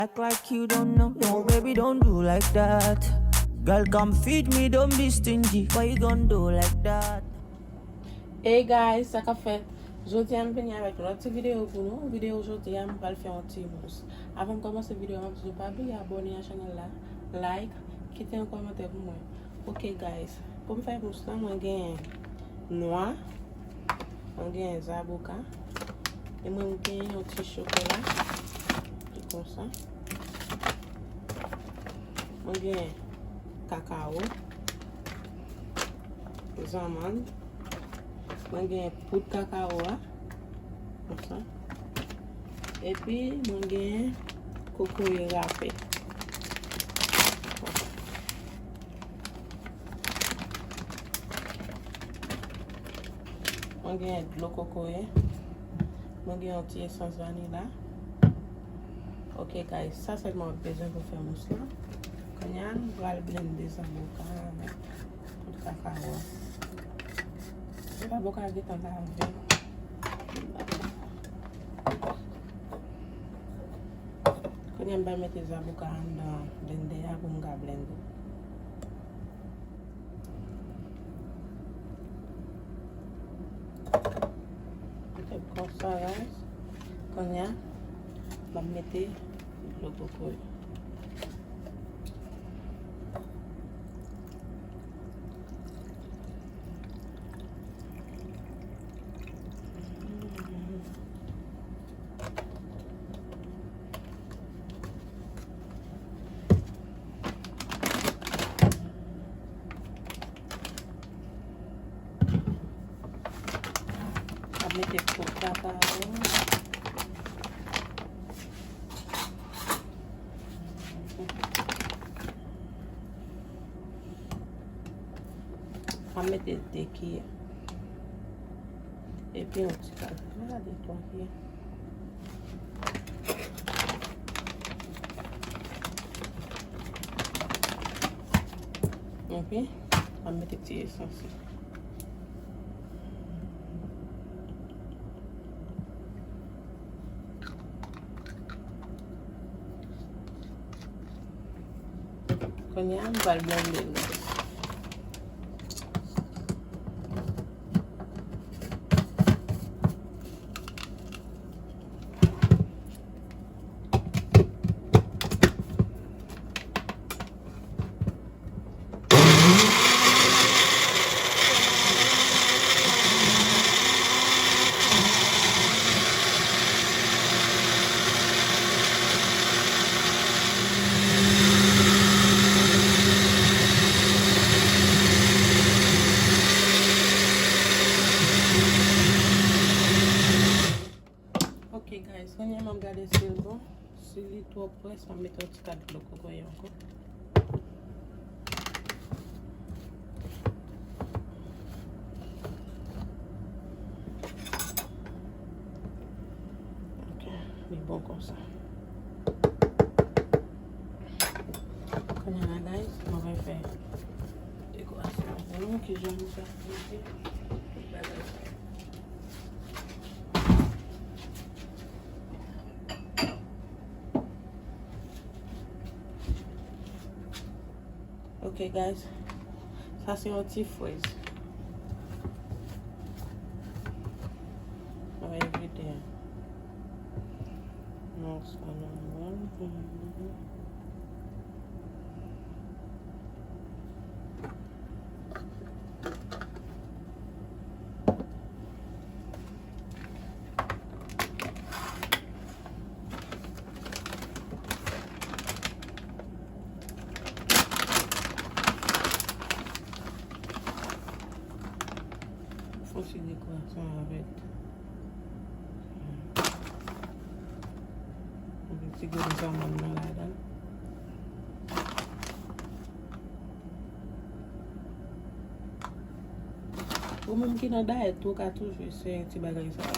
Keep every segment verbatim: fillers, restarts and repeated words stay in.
Act like you don't know. No, baby, don't do like that. Girl, come feed me, don't be stingy. Why you gonna do like that? Hey guys, sa k ap fèt? Jodi a m vini avèk lòt ti videyo pou nou. Videyo jodi a m pral fè yon ti mous. Avan m kòmanse videyo a, m ap di nou pa bliye abòne a chanèl la, like, kite yon kòmantè pou mwen. Ok guys, pou m fè mous la, mwen gen nwa, mwen gen zaboka, e mwen m gen yon ti chokola ki konsa. Mwen gen kakawo, zanmann, mwen gen poud kakawo a, konsa. Epi mwen gen kokoye rape. Mwen gen dlo kokoye. Mwen gen yon ti esans vanila. Ok guys, sa sèlman w ap bezwen pou fè mous la. Kounye a nou pral blende zaboka avèk poud kakawo. Zaboka a gentan lave. Kounye a m pral mete zaboka anndan blende a pou m ka blende. Mete konsa guys. Kounye a m ap mete dlo kokoye. Ap mete poud kakawo. Ap mete de kiyè. Epi yon ti kal. Mwen gade twa kiyè. Epi, ap mete ti esans. Kounye a, m pral blende l. Ok guys, kounye a m ap gade si l bon. Si li twò près, m ap mete yon ti kat dlo kokoye ankò. Ok, li bon konsa. Kounye a la, guys, mwen pral fè dekorasyon an pou nou, kijan nou fè mete tout bagay sa yo. Ok, guys. Sa se yon ti frèz. Mwen vide. Non, sa nòmal. Fon ti dekorasyon avèk yon ti grenn zanmann nan ladan l. Ou menm ki nan dayèt tou, ou ka toujou eseye ti bagay sa yo.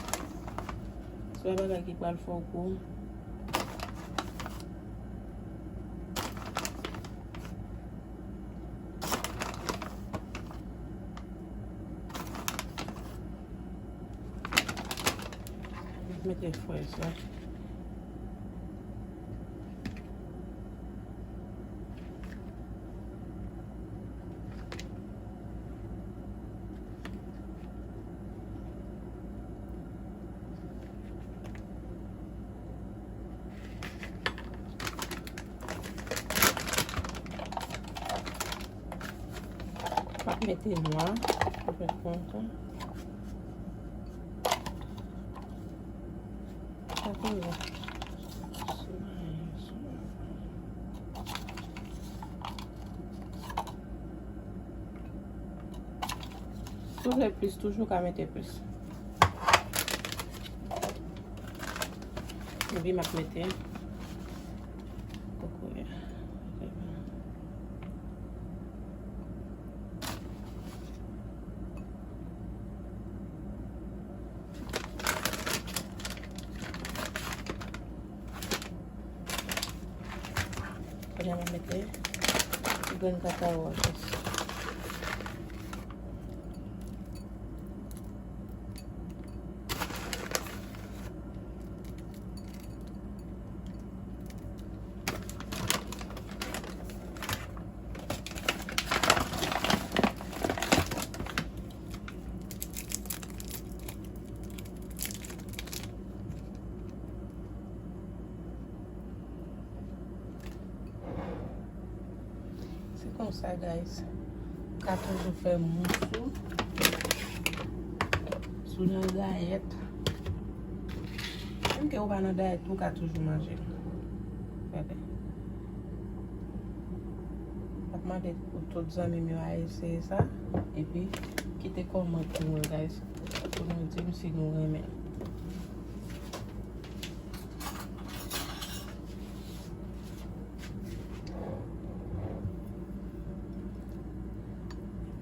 Se yon bagay ki pral fè w gwo. Mete frèz la. Mete nwa, pou fè kontan. Sa konn bon. Si w vle plis, toujou ka mete plis. Epi m ap mete kokoye. Kounye a m ap mete ti grenn kakawo a jis. Se konsa, guys. Ou ka toujou fè mous ou. Si w nan dayèt. Menm ke ou pa nan dayèt, ou ka toujou manje l. Gade. M ap mande pou tout zanmi m yo al eseye sa. Epi, kite kòmantè pou mwen, guys. Pou nou di m si nou renmen.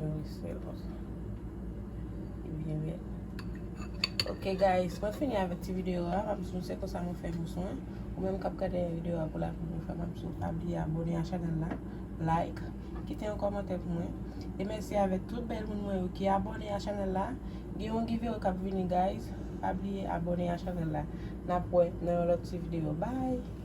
Wi, se bon. Li byen bèl. Ok, guys, mwen fini avèk ti videyo a. M ap di nou se konsa mwen fè mous mwen. Ou menm k ap gade videyo a pou la premyè fwa, m ap di w pa bliye abòne a chanèl la, like, kite yon kòmantè pou mwen. E mèsi avèk tout bèl moun mwen yo ki abòne a chanèl la. Gen yon giveaway k ap vini, guys. Pa bliye abòne a chanèl la. N ap wè nan yon lòt ti videyo. Bye!